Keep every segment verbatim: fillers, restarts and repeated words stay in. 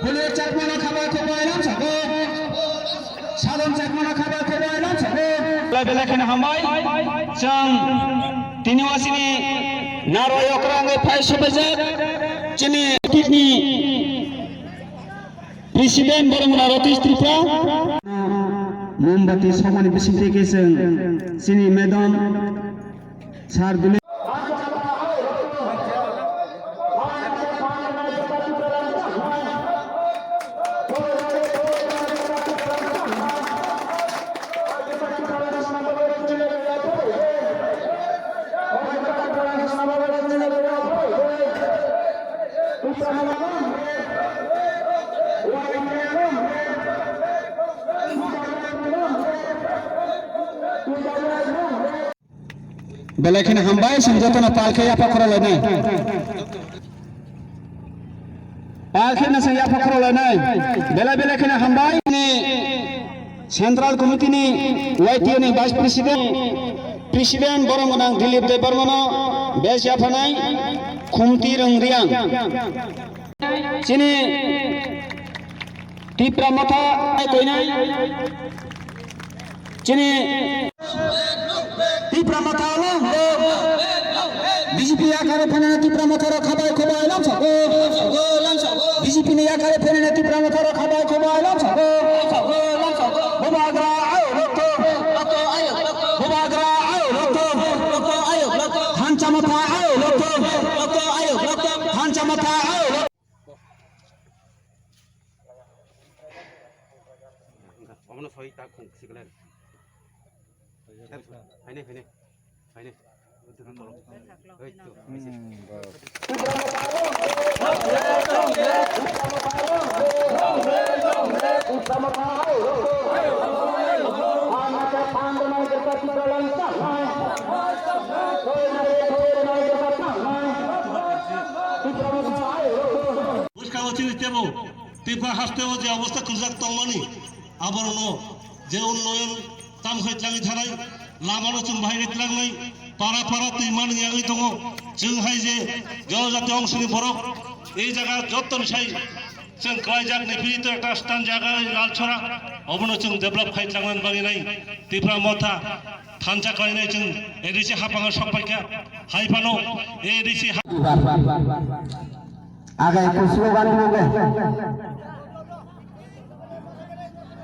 Kuli Chakmano khabai khubai lam sabo. Salon Chakmano khabai khubai lam sabo. Belai belai kheno hambai. Chwng tini wasini narwai okra wngwi phai sobaijak. Chini kidney President Boromona Ratish Tripura. Mombati somani bisingtwi khe chwng chini madam Sir Dilip. Belai kheno hambai, chwng jotono pal khe yapha khorok lainai. Pal khe no chwng yapha khorok lainai. Belai belai kheno hambai. Ni Central Committee ni Y T A ni Vice President, President Boromona Dilip Debbarmano bes yaphanai Khumti Rwngriang. Chini Tipra Motha koinai. Chini Tipra Motha long long. B J P yakare phene Tipra Motha ro khabai khubai lam sabo. B J P ni yakare phene Tipra Motha ro khabai khubai lam sabo. Bubagra ayo rokto. Bubagra ayo rokto. Hancha Motha ayo rokto. Hancha Motha ayo rokto. Omono soi ta khung siklen. Haine, haine, haine. Oi to. Bwskang o chini tebo Tipra haste o je obostha kwchak tongmani, aborokno je unnoyon tam khai tlangwi thanai, lamano chwng bahai khai tlangnai, para para twi manwi yangwi tongo. Chwng hai je jonojati ongsoni borok, ei jaga jottoni sai chwng klaijak ni phiri to ekta stan jaga Lalchora, obono chwng develop khai tlangnani bagwi nai Tipra Motha thansa khlainai chwng A D C haphango sok paikha. Hai phano A D C ha- Agai ko slogan dibo ge.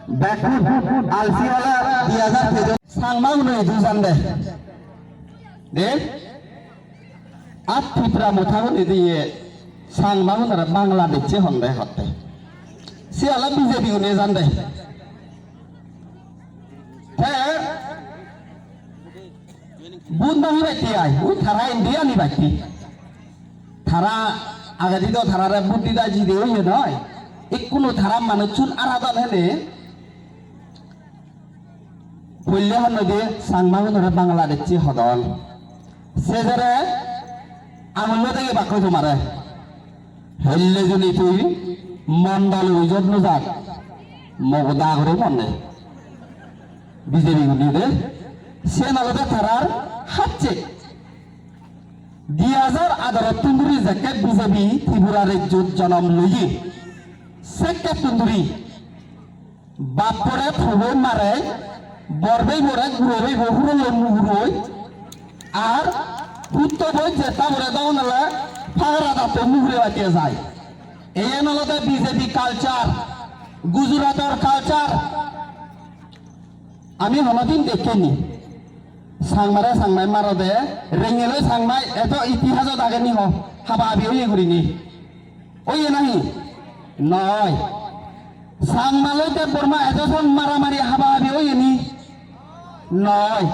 Bekun alsi wala diya ja thejo. Sangma unoi dujan de. De? At Tipra Motha unoi diye. Sangma unora Bangladesh che honde hotte. Si ala B J P unoi jande. Te Bunda hi bai ti ai, ui thara India ni bai ti. Thara agadi do thara re buddhi da ji de ui noi. Ikkunu thara manuchun aradan hene. Pulle hanno de sangma hunore Bangladesh chi hodol. Sejere amullo de bakko tumare. Helle juni tui mondol ujot nujak. Mogo dagore monne. B J P guni de. Sen alode tharar hapche. Di hajar adaro tunduri jekke B J P Tripura rejjot jonom loye. Sekke tunduri. Bap pore phuboi marai, bor bei bore guro bei bo huro lo muguroi. Ar hutto boi jeta bore dawnale phagra dato mugure batiya jai. Eyan olode B J P culture, Gujarator culture. Ami honodin dekkeni. Sangmare sangmai marode, rengele sangmai eto itihajo dageni ho, haba abi oye gurini. Oye nahi? Noi. Sangmalo Debbarma eto son maramari haba abi oye ni? Noi.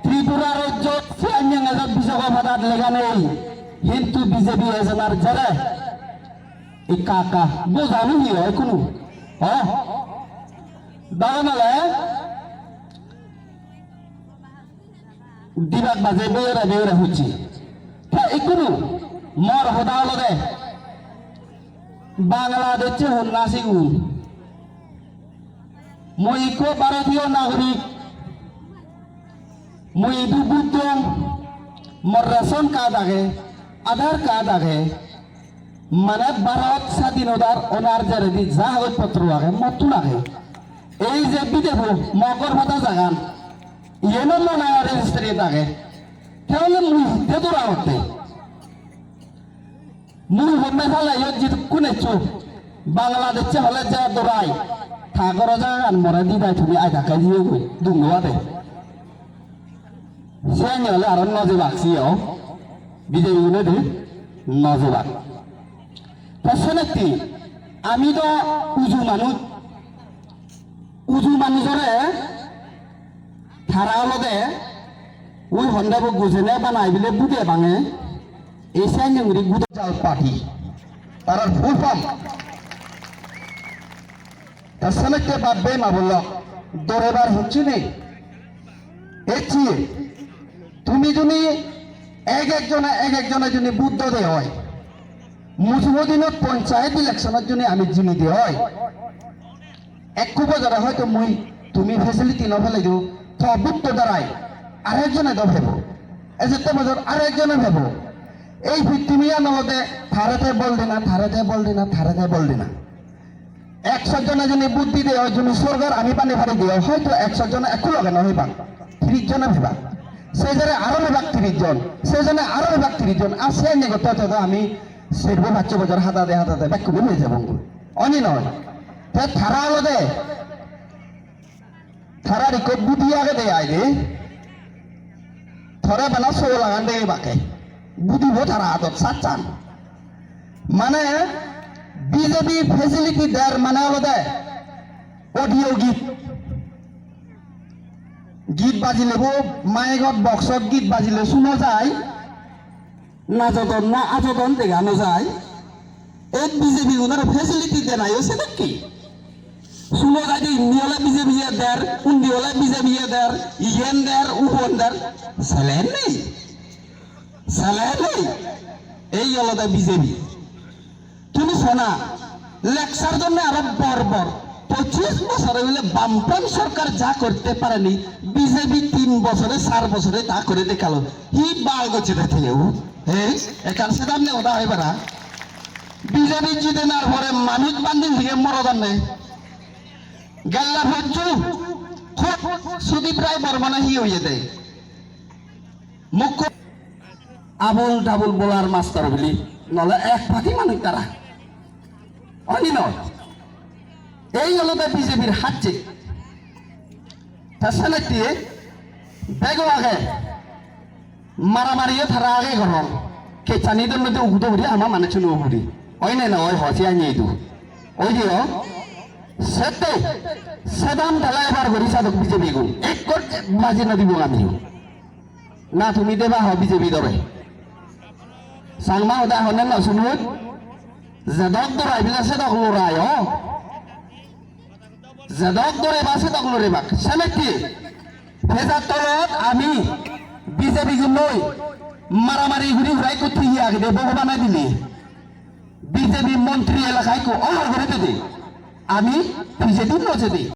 Tripura rajyo sianyang eto bijogo phadat lega nei. Hintu B J P ejonar jere. Ikka ikka, bujani hi oi kunu? Ha? Daga nale? Dibak baje beyore beyore huchi. Te ikunu, mor hoda olode. Bangladesh honna sigun. Mui ikko Bharatiyo nagorik. Mui idu Buddho, mor ration card age, Aadhaar card age, Mane Bharat sadhinotar onar jeredi ja hagoj potro age, mottun age. Ei je bidebo mogor pata jagan, iyeno mona register age. Tahole mui hinte dora hotte. Mui honne phalai yo jidukkun echu. Bangladesh hole je dorai. Thagoro jagan more didai thumi aida kai jiyo goi. Dungno ade. Siyani ole aro nojebak siyo. Bijai une di nojebak. Ta senekti ami do uju manuj. Uju manujore thara olode ui honda bo gujene banai bile bude bange. Ese nyungri gudo jal party. Tarar full form. Ta selekte bad be mabolok. Dorebar hocchini. Echi. Tumi juni ek ek jona ek ek jona juni buddho de hoy. Musumo dinot panchayat election juni ami jini de hoy. Ekku bojore hoito mui tumi facility no phelai do, to butto darai arekjone do phebo. Ejette bojor arekjone phebo. Ei pittimi ano olode tharete bol dina, tharete bol dina, tharete bol dina. Ekso jone juni buddhi de, oi juni sorgar ami bani phari de, hoito ekso jone ekku loge no hoibak, tiris jone phebak. Se jare aro phebak tiris jon, se jone aro phebak tiris jon. A se nego to to ami serbo bacche bojor hada de, hada de, bekku bui jabong. Oni noi. Te thara olode, thara rikko budi age de ai de. Thore bana so lagan de bake. Budi bo thara adot satchan. Mane B J P facility der mane olode audio git. Git bajile bo mic ot box ot git bajile suno jai. Najodon na ajodon dega no jai. E B J P gunore facility denayo sedokki. Suno jai de indi ole B J P der, undi ole B J P der, iyen der, ubon der. Selen nei. Selen nei. Ei olode B J P. Tumi sona, lecture donne aro bor bor. Pochis bosore bile Bamfront sorkar ja korte pareni, B J P tin bosore, char bosore ta kore dekalo. Hi bal gochche de theo. Hei, ekal sedam ne oda hoi bara. B J P jidenar pore manuj bandi hige morodan ne. Galla hojju, khub Sudip Rai Bormana hi hoye de. Mukko abul dabul bolar master bili nole ek pati manuk tara. Oni no. Ei olode B J P r hajje. Ta sanati bego age. Maramari yo thara age gorong. Kechani don mete ugudo huri ama mane chunu huri. Oi ne na oi hosi ani idu. Oi dio. Sette. Sedam dala ebar gori sadok B J P gu. Ekkor baji na dibo ami. Na tumi deba ho B J P dore. Sangma hoda hone no sunut. Zedok dorai bila sedok lorai ho. Zedok dore ba sedok lore bak. Selekti. Pheja tolot ami B J P gunoi maramari guri hurai kuthi ya gede bogo banai dili. B J P montri elakai ko ohor guri didi. Ami B J P no jedi.